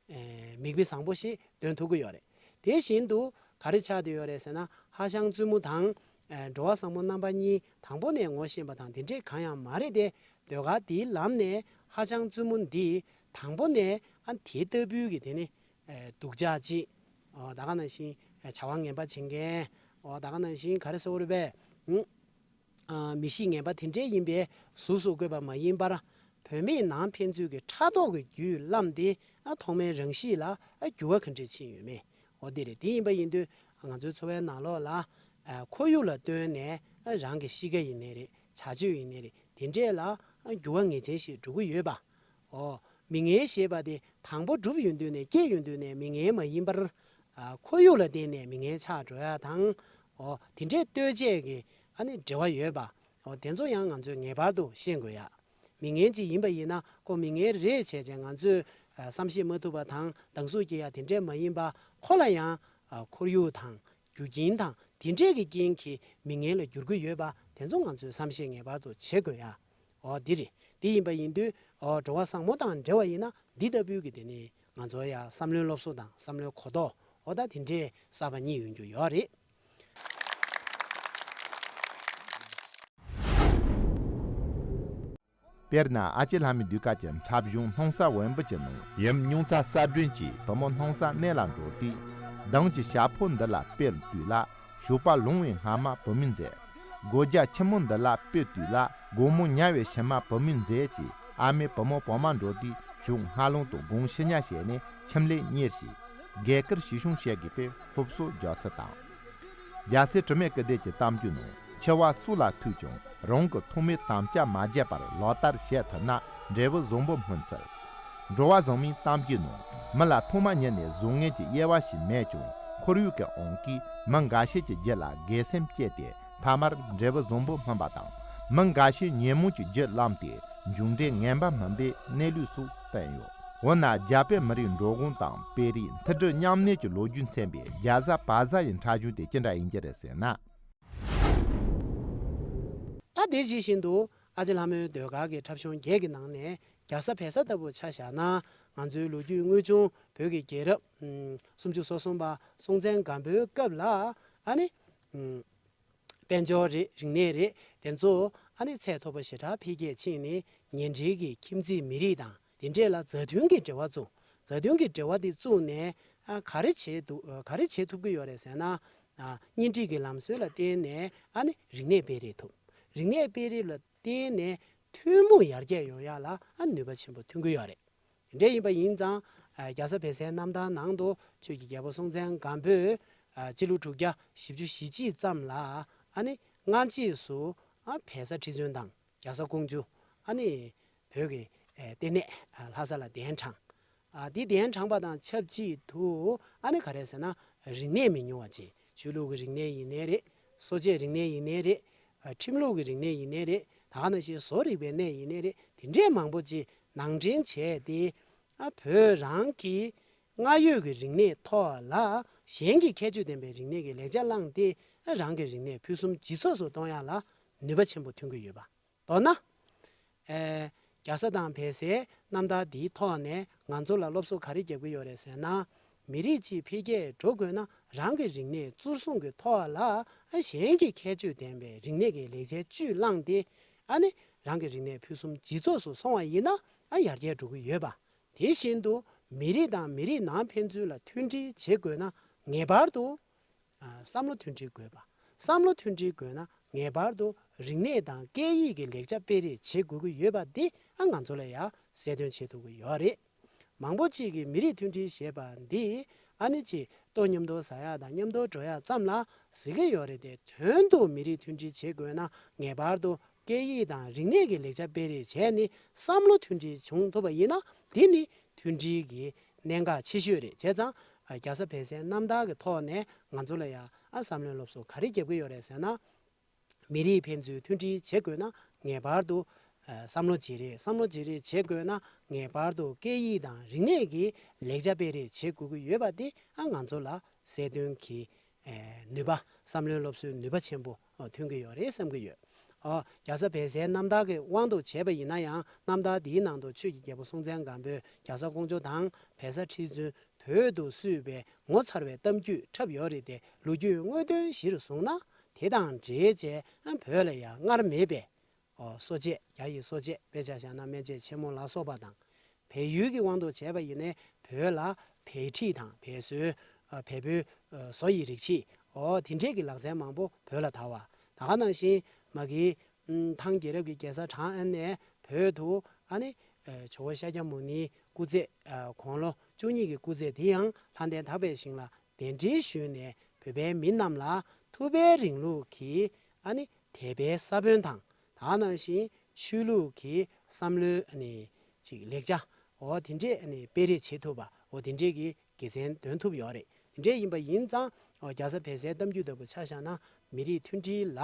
ཨེ་མིག་དཔེ་བཟང་པོ་ཞིག་སྟོན་ཐུབ་ཀྱི་ཡོད་རེད། དེ་བཞིན་དུ་ག་རེ་ཆགས་བསྡད་ཡོད་རེད་ཟེར་ན། ཧ་ཤང་བཙུན་མོ་དང་ཨེ་འགྲོ་བ་བཟང་མོ་རྣམ་པ་གཉིས་དང་པོ་ནས་ངོ་ཤེས་པ་དང་དེ་འདྲས་གང་ཡང་མ་རེད་དེ། ཟློས་གར་འདིའི་ལམ་ནས་ཧ་ཤང་བཙུན་མོ་འདི་དང་པོ་ནས་ཨ་དེ་ལྟ་བུའི་གི་དེ་ནི་ཨེ་སྡུག་ཅག་ཅིག་འོ་ད་ག་ནང་བཞིན་ཨེ་བྱ་བ་ངན་པ་བྱེད་མཁན། འོ་ད་ག་ནང་བཞིན་ག་རེ་ཟེར་དགོས་རེད་པས། ཨ་མི་གཤིས་ངན་པ་དེ་འདྲས་ཡིན་པའི་གཟུགས་སུ་བཀོད་པ་མ་ཡིན་པར། བུད་མེད་ནང་ཕན་ཚུན་གྱི་ཕྲག་དོག་གི་རྒྱུས་བརླམས་ཏེ་ཨ་ཐོག་མའི་རང་གཤིས་ལ་ཨ་འགྱུར་བ་ག་འདྲས་ཕྱིན་ཡོད་མེད། འོ་དེ་རེད། དེ་ཡིན་པ་ཡིན་དུས་ང་ཚོའི་འཚོ་བའི་ནང་ལོགས་ལ་ཨ་ཁོར་ཡུག་ལ་ལྟོས་ནས་ཨ་རང་གི་གཤིས་ཀ་ཡིན་ནའི་རེད། བྱ་སྤྱོད་ཡིན་ནའི་རེད། དེ་འདྲས་ལ་ཨ་འགྱུར་བ་ངེས་ཅན་ཞིག་འགྲོ་གི་ཡོད་པ། འོ། མི་ངན་ཞེས་པ་དེ་དང་པོ་གྲུབ་ཡོང་དུས་ནས་སྐྱེས་ཡོང་དུས་ནས་མི་ངན་མ་ཡིན་པར། ཨ་ཁོར་ཡུག་ལ་བརྟེན་ནས་མི་ངན་ཆགས་འགྲོ་ཡ་དང་། འོ་དེ་འདྲའི་ལྟོས་བཅས་ཀྱི་ཨ་ནི་འབྲེལ་བ་ཡོད་པ། འོ་དེ་ཚོ་ཡང་ང་ཚོས་ངེས་པར་དུ་ཤེས་དགོས་ཡ། མི་ངན་ཅིག་ཡིན་པ་ཡིན་ན་ཁོ་མི་ངན་རེད་བྱས་བྱས་ང་ཚོས་ཨ་བསམ་ཤེས་མ་ཐུབ་པ་དང་སྡང་ཟུག་སྐྱེ་ཡ་དེ་འདྲས་མ་ཡིན་པ། ཁོ་ལ་ཡང་ཨ་ཁོར་ཡུག་དང་རྒྱུ་རྐྱེན་དང་དེ་འདྲས་ཀྱི་རྐྱེན་གྱིས་མི་ངན་ལ་འགྱུར་གྱི་ཡོད་པ་དེ་ཚོ་ང་ཚོས་བསམ་ཤེས་ངེས་པར་དུ་བྱེད་དགོས་ཡ། འོ་འདི་རེད། འདི་ཡིན་པ་ཡིན་དུས་འོ་འགྲོ་བ་བཟང་མོ་དང་འབྲེལ་བ་ཡིན་ན་འདི་ལྟ་བུའི་གི་དེ་ནི་ང་ཚོ་ཡ་བསམ་བློའི་སློབ་གསོ་དང་བསམ་བློའི་གོ་རྟོགས་འོ་ད་དེ་འདྲས་གསར་པ་རྙེད་ཡོང་རྒྱུ་ཡོད་རེད། དཔེར་ན་ཨ་ཅེ་ལྷ་མོའི་ཟློས་གར་གྱི་འཁྲབ་གཞུང་སྣང་ས་འོན་པོ་ཆེ་ནང་ཡུམ་སྨྱོན་ཚ་གསལ་སྒྲོན་གྱིས་བུ་མོ་སྣང་ས་གནས་ལ་འགྲོ་དུས་མདུན་གྱི་ཞྭ་ཕོ་འདི་ལ་དཔེར་བལྟས་ལ། ཞོགས་པ་ལོང་བའི་སྔ་མ་བུ་མོའི་མཛེས། སྒོ་རྒྱ་ཆེན་མོ་འདི་ལ་སྤོས་དུས་ལ། དགོང་མོ་ཉལ་བའི་ཕྱི་མ་བུ་མོའི་མཛེས་ཀྱིས། ཨ་མའི་བུ་མོ་བུ་མ་འགྲོ་དུས། ཞོགས་སྔ་ལོང་དང་དགོང་ཕྱི་ཉལ་བྱས་ནས་ཁྱིམ་ལས་གཉེར་ཞིང་། རྒྱས་སྐར་ཞི་ཤོང་བྱེད་དགོས་པའི་སློབ་གསོ་རྒྱག་ཚུལ་དང་། རྒྱལ་སྲས་དྲི་མེད་སྐུ་ལྡེ་གི་གཏམ་རྒྱུད་ནང་། འཆི་བ་སྲོག་ལ་ཐུག་ཀྱང་རང་གི་ཐོག་མའི་དམ་བཅའ་མ་བརྗེད་པར་ལག་བསྟར་བྱེད་ཐུབ་ན་འབྲས་བུ་བཟང་པོ་སྨིན་ཚུལ། འགྲོ་བ་བཟང་མོའི་གཏམ་རྒྱུད་ནང་། མི་ལ་ཐོག་མ་ཉིད་ནས་བཟང་ངན་གྱི་དབྱེ་བ་ཞིག་མེད་ཀྱང་། ཁོར་ཡུག་གི་དབང་གིས་མི་འགའ་ཤས་ཀྱི་རྒྱུད་ལ་དགེ་སེམས་སྐྱེས་ཏེ། ཐ་མར་འབྲས་བུ་བཟང་པོ་སྨིན་པ་དང་། མི་འགའ་ཤས་ཉོན་མོངས་ཀྱི་རྒྱུད་བླངས་ཏེ། མཇུག་འབྲས་ངན་པ་སྨིན་པའི་གནས་ལུགས་སོགས་བསྟན་ཡོད། འོ་ན་རྒྱ་བོད་མི་རིགས་འགྲོ་གོང་དང་། དཔེ་རིས་མཐུན་སྒྲིལ་མཉམ་གནས་ཀྱི་ལོ་རྒྱུས་མཚོན་པའི་རྒྱ་བཟའ་བལ་བཟའ་ཡི་འཁྲབ་གཞུང་དེ་ཅི་འདྲ་ཡིན་གྱི་རེད་ཟེར་ན། ད་དེ་ཇི་བཞིན་དུ་ཨ་ཅེ་ལྷ་མོའི་ཟློས་གར་གྱི་འཁྲབ་གཞུང་བརྒྱད་ཀྱི་ནང་ནས་རྒྱ་བཟའ་བལ་བཟའ་ལྟ་བུ་ཆ་བཞག་ན། ང་ཚོའི་ལོ་རྒྱུས་དངོས་བྱུང་བོད་ཀྱི་རྒྱལ་རབས་སུམ་ཅུ་སོ་གསུམ་པ་སྲོང་བཙན་སྒམ་པོའི་སྐབས་ལ། ཨ་ནི། དཔལ་འབྱོར་རེད། རིག་གནས་རེད། དེ་ཚོ་ཨ་ནི་ཚད་མཐོ་པོ་ཞེ་དྲག་འཕེལ་རྒྱས་ཕྱིན་ནས། ཉེ་འབྲེལ་གྱི་ཁྱིམ་མཚེས་མི་རིགས་དང་དེ་འདྲས་ལ་མཛའ་མཐུན་གྱི་འབྲེལ་བ་བཙུགས། མཛའ་མཐུན་གྱི་འབྲེལ་བ་དེ་བཙུགས་ནས། ཨ། ག་རེ་བྱེད་ཐུབ། ག་རེ་བྱེད་ཐུབ་ཀྱི་ཡོད་རེད་ཟེར་ན། ཨ། གཉེན་སྒྲིག་གི་ལམ་སྲོལ་ལ་བརྟེན་ནས་ཨ་ནི་རིག་གནས་སྤེལ་རེས་ཐུབ། རིག་གནས་སྤེལ་རེས་ལ་བརྟེན་ནས་ཐུན་མོང་ཡར་རྒྱས་ཡོང་ཡག་ལ་ཨ་ནུས་པ་ཆེན་པོ་ཐོན་གྱི་ཡོད་རེད། དེ་འདྲ་ཡིན་པ་ཡིན་ཙང་། ཨ། རྒྱ་བཟའ་བལ་བཟའི་རྣམ་ཐར་ནང་དུ་ཆོས་ཀྱི་རྒྱལ་པོ་སྲོང་བཙན་སྒམ་པོས། ཨ། སྤྱི་ལོ་དྲུག་བརྒྱ་བཞི་བཅུ་ཞེ་གཅིག་ཙམ་ལ་ཨ་ནི་སྔ་རྗེས་སུ། ཨ། བལ་བཟའ་ཁྲི་བཙུན་དང་རྒྱ་བཟའ་ཀོང་ཇོ། ཨ་ནི་བོད་ཀྱི། ཨེ། ལྟེ་གནས། ཨ། ལྷ་ས་ལ་གདན་དྲངས། ཨ། དེ་གདན་དྲངས་པ་དང་ཆབས་ཅིག་ཏུ་ཨ་ནི་ག་རེ་ཟེར་ན། རིག་གནས་མི་ཉུང་བ་ཅིག་ཆོས་ལུགས་ཀྱི་རིག་གནས་ཡིན་ནའི་རེད། གསོ་དཔྱད་རིག་གནས་ཡིན་ནའི་རེད། ཨ། ཁྲིམས་ལུགས་ཀྱི་རིག་གནས་ཡིན་ནའི་རེད། ད་ག་ནང་བཞིན་བཟོ་རིག་པའི་གནས་ཡིན་ནའི་རེད། དེ་འདྲའི་མང་པོ་ཅིག་ནང་འདྲེན་བྱས་ཏེ། ཨ། བོད་རང་གི་སྔར་ཡོད་ཀྱི་རིག་གནས་ཐོག་ལ་གཞན་གྱི་ཁྱད་ཆོས་ལྡན་པའི་རིག་གནས་ཀྱི་ལེགས་ཆ་བླངས་ཏེ། ཨ། རང་གི་རིག་གནས་ཕུན་སུམ་ཇེ་ཚོགས་སུ་གཏོང་ཡག་ལ་ནུས་པ་ཆེན་པོ་ཐོན་གྱི་ཡོད་པ། མདོར་ན། ཨེ། རྒྱ་བཟའ་དང་བལ་བཟའི་རྣམ་ཐར་འདིའི་ཐོག་ནས་ང་ཚོ་ལ་སློབ་གསོ་ག་རེ་རྒྱབ་ཀྱི་ཡོད་རེད་ཟེར་ན། མི་རིགས་གཅིག་འཕེལ་རྒྱས་འགྲོ་དགོས་ན། རང་གི་རིག་གནས་གཙོར་བཟུང་གི་ཐོག་ལ་གཞན་གྱི་ཁྱད་ཆོས་ལྡན་པའི་རིག་གནས་ཀྱི་ལེགས་ཆ་བཅུད་བླངས་ཏེ། ཨ་ནི་རང་གི་རིག་གནས་ཕུན་སུམ་ཇེ་ཚོགས་སུ་སོང་བ་ཡིན་ན། ཨ། ཡར་རྒྱས་འགྲོ་གི་ཡོད་པ། དེ་བཞིན་དུ་མི་རིགས་དང་མི་རིགས་ནང་ཕན་ཚུན་ལ་མཐུན་སྒྲིལ་བྱེད་དགོས་ན། ངེས་པར་དུ། ཨ། བསམ་བློ་མཐུན་སྒྲིལ་དགོས་པ། བསམ་བློ་མཐུན་སྒྲིལ་དགོས་ན། ངེས་པར་དུ་རིག་གནས་དང་སྐད་ཡིག་གི་ལེགས་ཆ་སྤེལ་རེས་བྱེད་དགོས་ཀྱི་ཡོད་པ་འདི། ཨ། ང་ཚོ་ལ་ཡང་གསལ་སྟོན་བྱེད་ཐུབ་ཀྱི་ཡོད་རེད། མང་པོ་ཅིག་གིས་མི་རིགས་མཐུན་སྒྲིལ་ཞེས་པ་འདི། ཨ་ནི་ཅིག་ལྟོ་མཉམ་དུ་ཟ་ཡག་དང་མཉམ་དུ་འགྲོ་ཡག་ཙམ་ལ་གཟིགས་ཀྱི་ཡོད་རེད་དེ། དོན་དུ་མི་རིགས་མཐུན་སྒྲིལ་བྱེད་དགོས་ན། ངེས་པར་དུ་སྐད་ཡིག་དང་རིག་གནས་ཀྱི་ལེགས་ཆ་སྤེལ་རེས་བྱས་ནས་བསམ་བློ་མཐུན་སྒྲིལ་བྱུང་ཐུབ་པ་ཡིན་ན། འདི་ནི་མཐུན་སྒྲིལ་གྱི་གནད་འགག་ཆེ་ཤོས་རེད། བྱས་ཙང་། ཨ། རྒྱ་བཟའ་བལ་བཟའི་རྣམ་ཐར་གྱི་ཐོག་ནས་ང་ཚོ་ལ་ཡང་། ཨ། བསམ་བློའི་སློབ་གསོ་ག་རེ་རྒྱབ་ཀྱི་ཡོད་རེད་ཟེར་ན། མི་རིགས་ཕན་ཚུན་མཐུན་སྒྲིལ་བྱེད་དགོས་ན། ངེས་པར་དུ། ཨ། བསམ་བློ་བརྗེ་རེས། བསམ་བློ་བརྗེ་རེས་བྱེད་དགོས་ན། ངེས་པར་དུ་སྐད་ཡིག་དང་རིག་གནས་ཀྱི་ལེགས་ཆ་སྤེལ་རེས་བྱེད་དགོས་ཀྱི་ཡོད་པ་འདི། ཨ། ང་ཚོ་ལ་གསལ་སྟོན་གྱི། ཨེ། ནུས་པ། བསམ་བློའི་སློབ་གསོའི་ནུས་པ་ཆེན་པོ་ཐོན་གྱི་ཡོད་རེད་བསམ་གྱི་ཡོད། ཨོ། རྒྱ་བཟའ་བལ་བཟའི་རྣམ་ཐར་གྱི་དབང་དུ་བྱས་པ་ཡིན་ན་ཡང་། རྣམ་ཐར་འདིའི་ནང་དུ་ཆོས་ཀྱི་རྒྱལ་པོ་སྲོང་བཙན་སྒམ་པོས་རྒྱ་བཟའ་ཀོང་ཇོ་དང་བལ་བཟའ་ཁྲི་བཙུན་བོད་དུ་བསུས་པའི་ངོ་མཚར་བའི་གཏམ་རྒྱུད་འཁྲབ་ཡོད་རེད་དེ། ལོ་རྒྱུས་དངོས་དོན་གཞིར་བཟུང་ན། དེ་དང་འབྲེལ་བྱས་བོད་ལ་ཡང་སྔར་མེད་པའི། ཨོ། གསོ་དཔྱད། རྒྱ་ཡི་གསོ་དཔྱད། དཔེ་ཆ་བཞག་ན་སྨན་དཔྱད་ཆེན་མོ་ལ་སོགས་པ་དང་། བལ་ཡུལ་གྱི་དབང་དུ་བྱས་པ་ཡིན་ནའི་བོད་ལ་བལ་ཁྲིད་དང་བལ་བཟོའི། ཨ། བལ་པོའི། ཨ། བཟོ་ཡི་རིགས་ཆད། ཨོ། དེ་འདྲས་ཀྱི་ལག་རྩལ་མང་པོ་བོད་ལ་དར་བ། ད་ག་ནང་བཞིན་མ་གི། ཨམ། ཐང་རྒྱལ་རབས་ཀྱི་རྒྱལ་ས་ཁྲང་ཨན་ནས་བོད་དུ། ཨ་ནི། ཨ། ཇོ་བོ་ཤཱཀྱ་མུ་ནེའི་སྐུ་ཚེ། ཨ། དགུང་ལོ་བཅུ་གཉིས་ཀྱི་སྐུ་ཚེ་དེ་ཡང་ལྷ་ལྡན་དག་པའི་ཞིང་ལ་གདན་འདྲེན་ཞུས་ནས། བོད་པའི་མི་རྣམས་ལ་ཐུབ་པའི་རིང་ལུགས་ཀྱི། ཨ་ནི། དད་པའི་ས་བོན་དང་། ད་ག་ནང་བཞིན་ཆོས་ལུགས་ཀྱི་བསམ་བློའི། ཨ་ནི། ཅིག་ལེགས་ཆ། འོ། དེ་འདྲས། ཨ་ནི། སྤེལ་རེས་བྱེད་ཐུབ་པ། འོ། དེ་འདྲས་ཀྱི་དགེ་མཚན་འདོན་ཐུབ་ཡོད་རེད། དེ་འདྲས་ཡིན་པ་ཡིན་ཙང་། འོ། རྒྱ་བཟའ་བལ་བཟའི་གཏམ་རྒྱུད་ལྟ་བུ་ཆ་བཞག་ན། མི་རིགས་མཐུན་སྒྲིལ་ལ།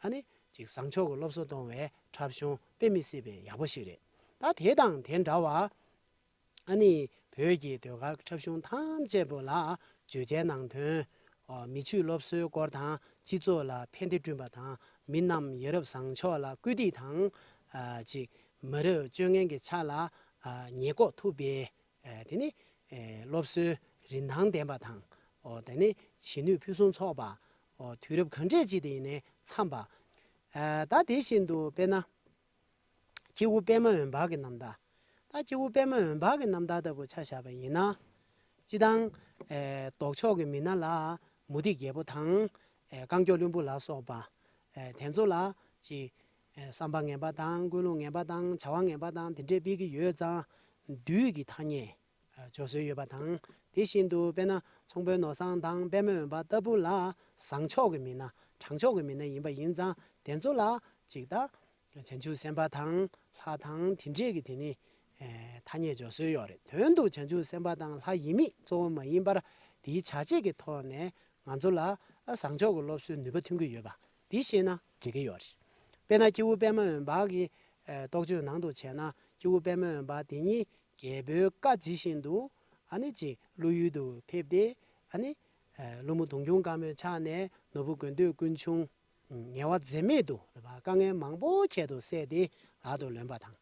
ཨ་ནི། ཅིག་བཟང་ཕྱོགས་ཀྱི་སློབ་གསོ་གཏོང་བའི་འཁྲབ་གཞུང་དཔེ་མི་སྲིད་པའི་ཡག་པོ་ཞིག་རེད། ད་དེ་དང་དེ་འདྲ་བ། ཨ་ནི། བོད་ཀྱི་ཟློས་གར་འཁྲབ་གཞུང་ཐམས་ཅད་པོ་ལ་བརྗོད་བྱའི་ནང་དོན། ཨོ། མི་ཆོས་སློབ་གསོའི་སྐོར་དང་། སྤྱི་ཚོགས་ལ་ཕན་བདེ་བསྐྲུན་པ་དང་། མི་རྣམས་ཡ་རབས་བཟང་ཕྱོགས་ལ་སྐུལ་འདེད་དང་། ཨ། ཅིག་མི་རབས་བཅོ་ལྔ་གི་ཆ་ལ། ཨ། ཉེས་འགོག་ཐུབ་པའི། ཨ། དེ་ནི། ཨེ། སློབ་གསོའི་རིན་ཐང་ལྡན་པ་དང་། ཨོ། དེ་ནི་བྱེད་ནུས་ཕུན་སུམ་ཚོགས་པ། ཨོ། དུས་རབས་གང་འདྲས་ཅིག་དེ་ཡིན་ནའི་འཚམ་པ། ཨ། ད་དེ་བཞིན་དུ་དཔེར་ན། སྐྱེས་བུ་པདྨ་འོད་འབར་གྱི་རྣམ་ཐར། ད་སྐྱེས་བུ་པདྨ་འོད་འབར་གྱི་རྣམ་ཐར་ལྟ་བུ་ཆ་བཞག་པ་ཡིན་ན། སྤྱིར་བཏང་། ཨེ། ལྡོག་ཕྱོགས་ཀྱི་མི་སྣ་ལ་མུ་སྟེགས་རྒྱལ་པོ་དང་། ཨེ་རྐང་མགྱོགས་ལྷུན་པོ་ལ་སོགས་པ། ཨེ་དེ་ཚོ་ལ་ཅིག་ཨེ་བསམ་པ་ངན་པ་དང་། ཀུན་སློང་ངན་པ་དང་། བྱ་བ་ངན་པ་དང་། དེ་འདྲས་སྤེལ་གྱི་ཡོད་ཙང་། བདུད་ཀྱི་ཐ་སྙད་ཨེ་སྦྱོར་སྲོལ་ཡོད་པ་དང་། དེ་བཞིན་དུ་དཔེར་ན་ཚོང་དཔོན་ནོར་བཟང་དང་པདྨ་འོད་འབར་ལྟ་བུ་ལ་བཟང་ཕྱོགས་ཀྱི་མི་སྣ། དྲང་ཕྱོགས་ཀྱི་མི་སྣ་ཡིན་པ་ཡིན་ཙང་། དེ་ཚོ་ལ་ཅིག་ད་བྱང་ཆུབ་སེམས་དཔའ་དང་ལྷ་དང་དེ་འདྲས་ཀྱི་དེ་ནི་ཨེ་ཐ་སྙད་སྦྱོར་སྲོལ་ཡོད་རེད། དོན་དུ་བྱང་ཆུབ་སེམས་དཔའ་དང་ལྷ་ཡིན་མིན་གཙོ་བོ་མ་ཡིན་པར། དེའི་བྱ་བྱེད་ཀྱི་ཐོག་ནས་ང་ཚོ་ལ་ཨ་བཟང་ཕྱོགས་ཀྱི་སློབ་གསོའི་ནུས་པ་ཐོན་གྱི་ཡོད་པ་འདི་ཤེས་ན་འགྲིག་གི་ཡོད་རེད། དཔེར་ན་སྐྱེས་བུ་པདྨ་འོད་འབར་གྱི་ཨེ་རྟོགས་བརྗོད་ནང་དུ་བྱས་ན། སྐྱེས་བུ་པདྨ་འོད་འབར་དེ་ཉིད་རྒྱལ་པོའི་བཀའ་ཇི་བཞིན་དུ། ཨ་ནི་ཅིག་ཀླུ་ཡུལ་དུ་ཕེབས་ཏེ། ཨ་ནི་ཨེ་ཀླུ་མོ་དུང་སྐྱོང་དཀར་མོའི་ཕྱག་ནས་ནོར་བུ་དགོས་འདོད་ཀུན་འབྱུང་ངལ་བ་འཛེམ་མེད་དུ་རེད་པ། དཀའ་ངལ་མང་པོ་ཁྱད་དུ་བསད་དེ་ལག་ཏུ་ལོན་པ་དང་།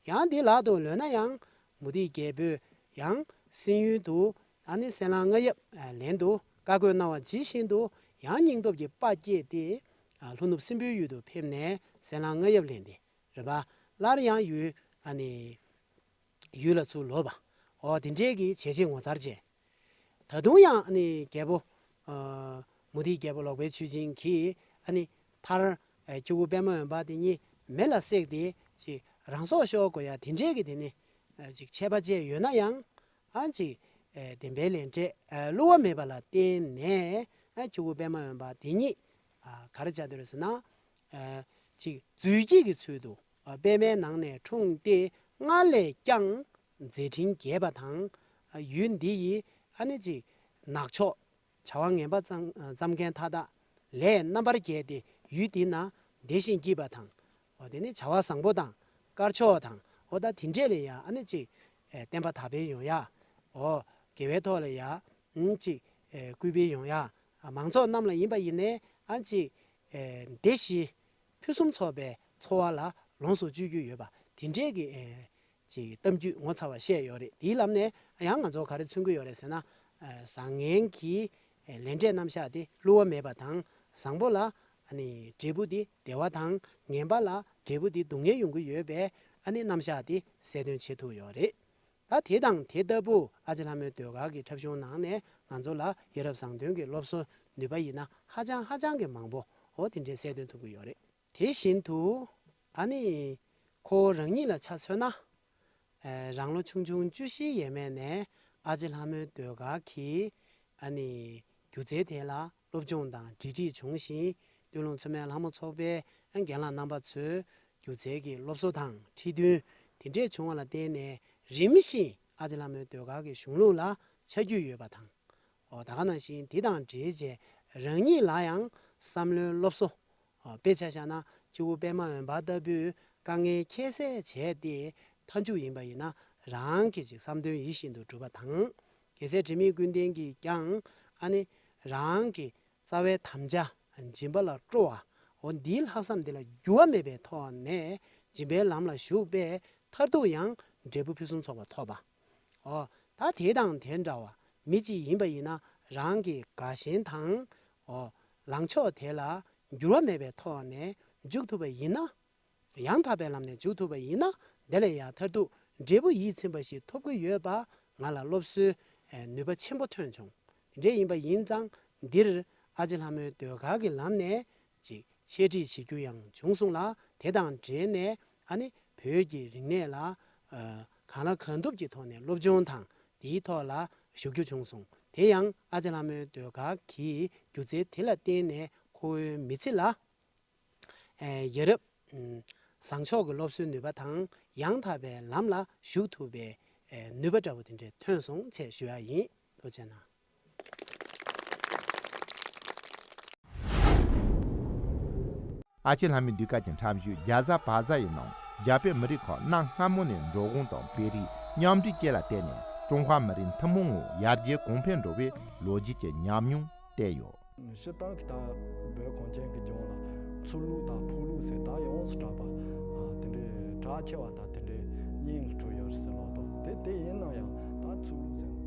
ཡང་འདི་ལག་ཏུ་ལོན་ན་ཡང་མུ་སྟེགས་རྒྱལ་པོས་ཡང་སྲིན་ཡུལ་དུ་ཨ་ནི་སེམས་ལྷ་རྔ་ཡབ་ལེན་དུ་བཀའ་བསྒོ་གནང་བ་ཇི་བཞིན་དུ། ཡང་སྙིང་སྟོབས་ཀྱི་དཔའ་བསྐྱེད་དེ་ཨ་ལྷོ་ནུབ་སྲིན་པོའི་ཡུལ་དུ་ཕེབས་ནས་སེམས་ལྷ་རྔ་ཡབ་ལེན་ཏེ་རེད་པ། སླར་ཡང་ཡུལ་ཨ་ནི་ཡུལ་ལ་ཚུར་ལོག་པ། འོ་དེ་འདྲའི་གི་བྱས་རྗེས་ངོ་མཚར་ཅན། ད་དུང་ཡང་ཨ་ནི་རྒྱལ་པོ་ཨ་མུ་སྟེགས་རྒྱལ་པོ་ལོག་པའི་མཆོད་སྦྱིན་གྱིས་ཨ་ནི་མཐར་ཨ་སྐྱེས་བུ་པདྨ་འོད་འབར་དེ་ཉིད་མེ་ལ་བསྲེགས་ཏེ་ཅིག་རང་སྲོག་ཤོར་དགོས་ཡ་དེ་འདྲའི་གི་དེ་ནི་ཨ་ཅིག་ཆད་པ་བཅད་ཡོད་ན་ཡང་། ཨ་ཅིག་ཨ་བདེན་པའི་ལས་འབྲས་ཨ་བསླུ་བ་མེད་པ་ལ་བརྟེན་ནས། ཨ་སྐྱེས་བུ་པདྨ་འོད་འབར་དེ་ཉིད་ཨ་ག་རེ་བྱ་འདོད་རེད་ཟེར་ན། ཨ་ཅིག་རྫུས་སྐྱེས་ཀྱི་ཚུལ་དུ་ཨ་པདྨའི་ནང་ནས་འཁྲུངས་ཏེ། སྔར་ལས་ཀྱང་མཛད་འཕྲིན་རྒྱས་པ་དང་། ཨ་ཡུལ་འདི་ཡི་ཨ་ནི་ཅིག་ནག་ཕྱོགས་བྱ་བ་ངན་པ་བརྩམ་བརྩམ་མཁན་མཐའ་དག་ལས་རྣམ་པར་རྒྱལ་ཏེ་ཡུལ་འདི་ན་བདེ་ཞིང་སྐྱིད་པ་དང་། འོ་དེ་ནི་བྱ་བ་བཟང་པོ་དང་དཀར་ཕྱོགས་དང་། འོ་ད་དེ་འདྲས་ལ་ཡ་ཨ་ནི་ཅིག་ཨེ་བསྟན་པ་དར་སྤེལ་ཡོང་ཡ། འོ་དགེ་བའི་ཐོག་ལ་ཡ་ཨ་ཅིག་ཨེ་སྐུལ་སྤེལ་ཡོང་ཡ། ཨ་མང་ཚོགས་རྣམས་ལ་ཡིན་པ་ཡིན་ནའི་ཨ་ཅིག་ཨེ་བདེ་ཞིང་ཕུན་སུམ་ཚོགས་པའི་འཚོ་བ་ལ་ལོངས་སུ་སྤྱོད་རྒྱུ་ཡོད་པ་དེ་འདྲས་ཀྱི་ཨེ་ཅིག་གཏམ་རྒྱུད་ངོ་མཚར་བ་བཤད་ཡོད་རེད། དེའི་ལམ་ནས་ཡང་ང་ཚོ་ག་རེ་མཚོན་གྱི་ཡོད་རེད་ཟེར་ན། ཨ་བཟང་ངན་གྱི་ལས་འབྲས་རྣམ་གཞག་དེ་བསླུ་བ་མེད་པ་དང་། བཟང་པོ་ལ་ཨ་ནི་འབྲས་བུ་དེ་བདེ་བ་དང་། ངན་པ་ལ་འབྲས་བུ་དེ་སྡུག་བསྔལ་ཡོང་གི་ཡོད་པའི་ཨ་ནི་རྣམ་གཞག་དེ་གསལ་སྟོན་བྱེད་ཐུབ་ཡོད་རེད། ད་དེ་དང་དེ་ལྟ་བུ་ཨ་ཅེ་ལྷ་མོའི་ཟློས་གར་གྱི་འཁྲབ་གཞུང་ནང་ནས་ང་ཚོ་ལ་ཡ་རབས་བཟང་ཐོན་གྱི་སློབ་གསོ་ནུས་པ་ཡིན་ན་ཧ་ཅང་ཧ་ཅང་གི་མང་པོ་འོ་དེ་འདྲའི་གསལ་སྟོན་ཐུབ་ཀྱི་ཡོད་རེད། དེ་བཞིན་དུ་ཨ་ནི་ཁོ་བོ་རང་ཉིད་ལ་ཆ་མཚོན་ན། ཨེ་རང་ལོ་ཆུང་ཆུང་བཅུ་བཞིའི་ཡས་མས་ནས་ཨ་ཅེ་ལྷ་མོའི་ཟློས་གར་གྱི་ཨ་ནི་སྒྱུ་རྩལ་དེ་ལ་སློབ་སྦྱོང་དང་འབྲེལ་འདྲིས་བྱུང་ཞིང་། སྟོད་ལུང་མཚོ་སྨན་ལྷ་མོ་ཚོགས་པའི་རྒན་ལགས་རྣམ་པ་ཚོས་སྒྱུ་རྩལ་གྱི་སློབ་གསོ་དང་ཁྲིད་སྟོན་དེ་འདྲས་བྱུང་བ་ལ་བརྟེན་ནས། རིམ་བཞིན་ཨ་ཅེ་ལྷ་མོའི་ཟློས་གར་གྱི་གཞུང་ལུགས་ལ་ཆ་རྒྱུས་ཡོད་པ་དང་། འོ་ད་ག་ནང་བཞིན་དེ་དང་འབྲེལ་བྱས་རང་ཉིད་ལ་ཡང་བསམ་བློའི་སློབ་གསོ། དཔེ་ཆ་བཞག་ན་སྐྱེས་བུ་པདྨ་འོད་འབར་ལྟ་བུའི་དཀའ་ངལ་ཁྱད་བསད་བྱས་ཏེ་མཐའ་མཇུག་ཡིན་པ་ཡིན་ན། རང་གི་ཅིག་བསམ་དོན་ཡིད་བཞིན་དུ་འགྲུབ་པ་དང་། རྒྱལ་སྲས་དྲི་མེད་ཀུན་ལྡན་གྱིས་ཀྱང་ཨ་ནི་རང་གི་རྩ་བའི་དམ་བཅའ་སྦྱིན་པ་ལ་སྤྲོ་བ། འོ་འདིའི་ལྷག་བསམ་འདི་ལ་འགྱུར་བ་མེད་པའི་ཐོག་ནས་སྦྱིན་པའི་ལམ་ལ་ཞུགས་པས་མཐར་ཐུག་ཡང་འབྲས་བུ་ཕུན་སུམ་ཚོགས་པ་ཐོབ་པ། འོ་ད་དེ་དང་དེ་འདྲ་བ་མི་གཅིག་ཡིན་པ་ཡིན་ན། རང་གི་དགའ་ཞེན་དང་། འོ་ལངས་ཕྱོགས་དེ་ལ་འགྱུར་བ་མེད་པའི་ཐོག་ནས་འཇུག་ཐུབ་པ་ཡིན་ན། ཡང་དག་པའི་ལམ་ནས་འཇུག་ཐུབ་པ་ཡིན་ན། དེ་ལ་ཡང་མཐར་ཐུག་འབྲས་བུ་ཡིད་ཚིམ་པ་ཞིག་ཐོབ་ཀྱི་ཡོད་པ་ང་ལ་སློབ་གསོའི་ནུས་པ་ཆེན་པོ་ཐོན་བྱུང་། དེ་འདྲ་ཡིན་པ་ཡིན་ཙང་། འདིར་ཨ་ཅེ་ལྷ་མོའི་ཟློས་གར་གྱི་ལམ་ནས་ཅིག་འཆད་ཁྲིད་བྱེད་རྒྱུ་ཡང་བྱུང་སོང་ལ། དེ་དང་འབྲེལ་ནས་ཨ་ནི་བོད་ཀྱི་རིག་གནས་ལ་ཨ་གང་ལ་གང་ཐུབ་ཀྱི་ཐོག་ནས་སློབ་སྦྱོང་དང་དེའི་ཐོག་ལ་ཞུགས་རྒྱུ་བྱུང་སོང་། དེ་ཡང་ཨ་ཅེ་ལྷ་མོའི་ཟློས་གར་གྱི་སྒྱུ་རྩལ་དེ་ལ་བརྟེན་ནས་ཁོ་བོའི་མི་ཚེ་ལ་ཨེ་ཡ་རབས་ཨམ་བཟང་ཕྱོགས་ཀྱི་སློབ་གསོའི་ནུས་པ་དང་། ཡང་དག་པའི་ལམ་ལ་ཞུགས་ཐུབ་པའི་ཨེ་ནུས་པ་འདྲ་བོ་དེ་འདྲ་ཐོན་སོང་ཅེས་ཞུ་ཡ་ཡིན། ཐུགས་རྗེ་གནང་། ཨ་ཅེ་ལྷ་མོའི་ཟློས་གར་གྱི་འཁྲབ་གཞུང་རྒྱ་བཟའ་བག་ཟ་ཡི་ནང་རྒྱ་བོད་མི་རིགས་ཁག་གནའ་སྔ་མོ་ནས་འགྲོ་འོང་དང་དཔེ་རིས་མཉམ་འདྲེས་བཅས་ལ་བརྟེན་ནས་ཀྲུང་ཧྭ་མི་རིགས་ཐུན་མོང་ངོས་ཡར་རྒྱས་གོང་འཕེལ་འགྲོ་བའི་ལོ་རྒྱུས་ཀྱི་ཉམས་མྱོང་བསྟན་ཡོད། སྤྱིར་བཏང་གི་ད་བོད་གངས་ཅན་གྱི་ལྗོངས་ལ་ཚུར་ལུགས་དང་ཕུག་ལུགས་ཟེར་ད་ཡོངས་སུ་གྲགས་པ། ཨ་དེ་འདྲའི་གྲགས་ཆེ་བ་དང་དེ་འདྲའི་སྙིང་ལ་བྲོ་ཡོད་ཟེར་ལོ་ཏོག་དེ་དེ་ཡིན་ན་ཡང་ད་ཚུར་ལུགས་ཟེར་